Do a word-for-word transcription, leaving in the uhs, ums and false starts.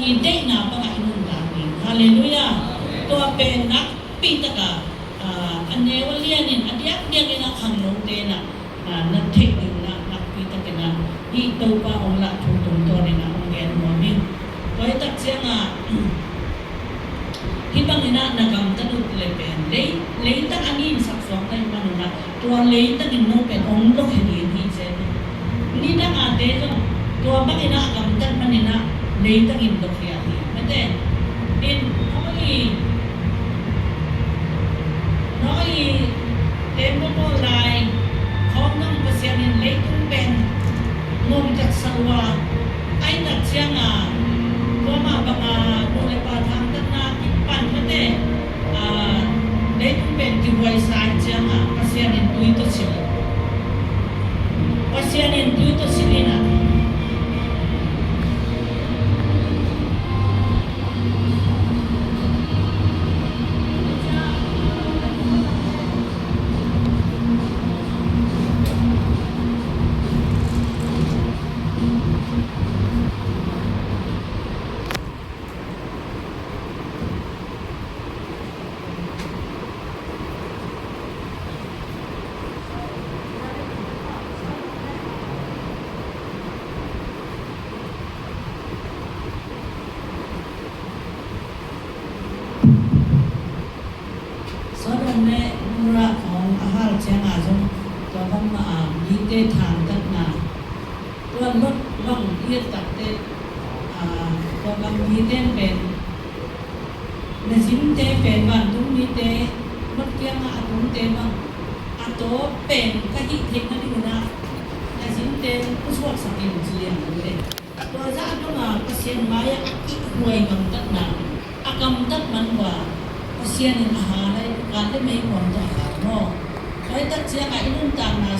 i deihna bangah i nuntak ding. Halleluiah. Tua pen nakpi taka, ah, a neu a lianin a diakdiakin a khangnote na, ah, na theih dingin ah nakpi takin ah hih Topa hong lah thu tungtawnin ah hong gen nuam ing. Tua hi tak ciangah hih bangin ah na gamtat uh leh pen lei, leitang a nin sak suak na hih manun ah tua leitangin no pen hong luakhia ding hi ci hi. Nidang a te zong tua bangin ah a gamtat manin ah leitangin luakhia hi. Mate in Noah, Noah tembaw bawl lai khawng zong Pasian in leitung pen ngomtatsa lua, a hi tak ciangah tua mah bangah nu le pa thangtatna kipan mate, ah, leitung pen kihuaisa ciangah Pasian in tui tawh silh. Pasian in tui tawh silh in ah Sodom le Gomorrah khawng a hal ciangah zong tua bangmah a mite thangtatna, tua Lot bang i et takte, ah, tua bang mite pen na zinte pen vantung mite, Lot kiangah a tungte bang a tawp pen ka hih theihna ding un ah na zinte pusuaksak in ci lian mite. Tua zah dongah Pasian mai-ah i huai gamtatna, a gamtat man uh a Pasian in a hal a, i kat le mei kuam tawh a hal maw? Tua hi tak ciangah i